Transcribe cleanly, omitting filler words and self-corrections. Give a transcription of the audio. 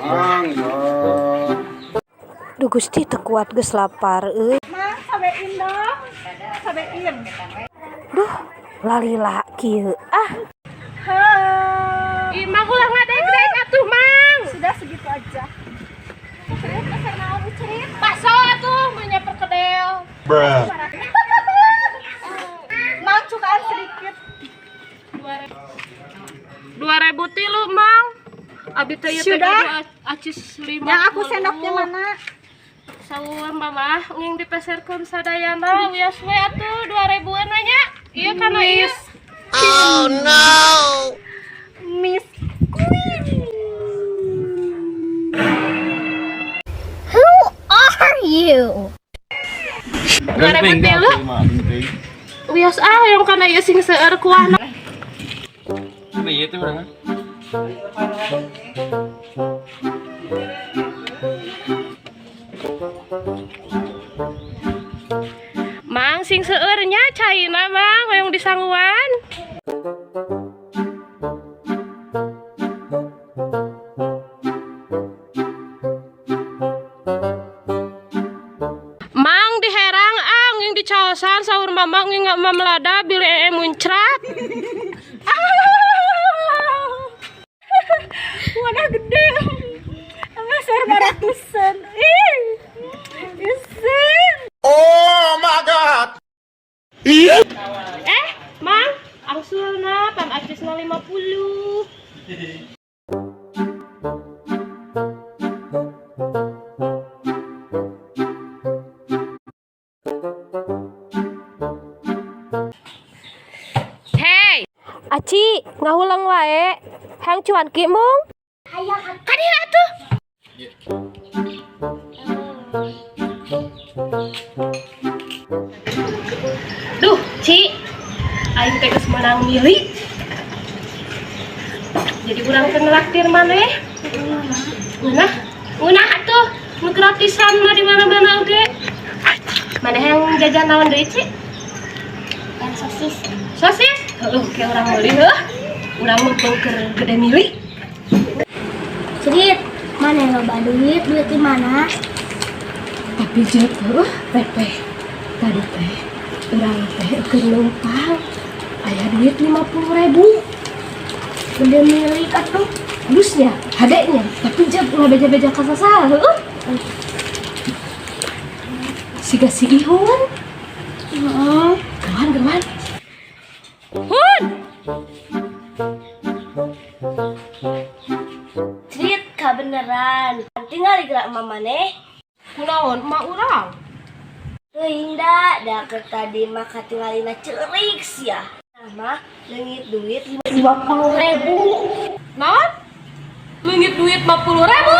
Mangga. Duh Gusti, teu kuat, geus lapar euy. Mang, sabein dong. Sabein. Duh, lalila kieu ah. Hei. Ih, Mang, ulah ngadeg-deg atuh, Mang. Sudah, segitu aja. Cerit, peser naon, Cerit? Bakso atuh, punya perkedel. Bruh. Mang, cukaan sedikit. 2003, Mang. Abi teh ieu teh Sudah? gaduh acis 50. Yang aku sendoknya mana? Saur Mama nging dipeserkeun sadayana, wios we atuh 2000-an we nya. Ieu kana ieu. Miss Queen. Who are you? 2003. Wios ah, yang kana ieu sing seueur kuahna. Ini itu berapa? Mang, sing seueur nya caina, Mang, hoyong disanguan. Mang, diherang ah, nging dicaosan saur Mama nging mamelada bilih ee muncrat. Warna gede. Meser ratusan. Ih. Isin. Oh my God. Eh, Mang, angsulna pan acisna 50. Hei, Aci, ngahulang wae. Hayang cuanki mung? Kadieu atuh. Duh, Ci. Aing teh geus meunang milik. Jadi urang teh nraktir maneh. Ngeunah, ngeunah atuh. Nu gratisan mah di mana-mana oge. Maneh yang jajan naon deui, Ci? Yang sosis. Sosis? Heuh, kayak urang meuli heuh. Urang mumpung keur gede milik. Cerit, mana loba duit, duit di mana? Tapi jet heuh, teteh. Tadi teh urang teh keur numpang. Aya duit 50 ribu. Gede milik atuh. Halusnya, hadenya, tapi jet ulah beja-beja ka sasaha heuh. Siga si Ihun. Heeh. Geruan, geruan. Hun! Cerit, kabeneran. Tinggal gerak mama nih. Kunaon emak urang? Teuing da, da keur tadi mah katingalina ceurik sia. Nah mah leungit duit 50 ribu. Naon? Leungit duit 50 ribu.